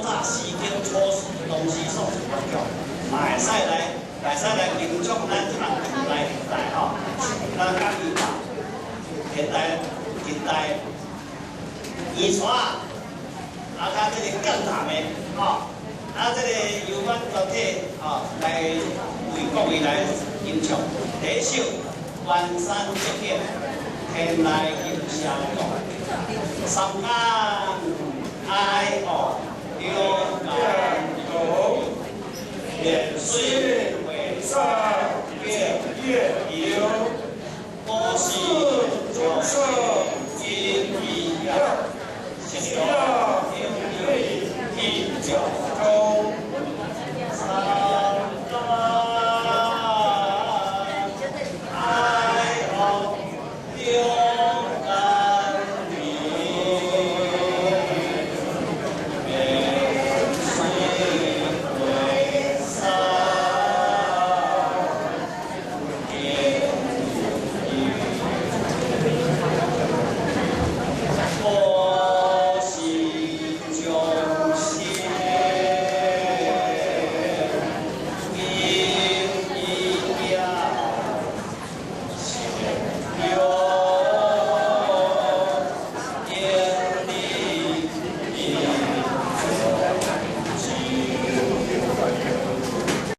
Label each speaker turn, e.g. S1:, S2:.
S1: 早時間初時東西所出發獎，嘛會使來，會使來欣賞咱這人近代近代吼，咱家己吧，現代近代二線，啊，較這個簡單的吼，啊，這個由阮團體吼來為各位來吟唱第一首《關山即景天籟吟聲歌》，三間愛哦，兩間
S2: 龍，
S1: 連水會
S2: 上見月遊，
S1: 我是
S2: 中色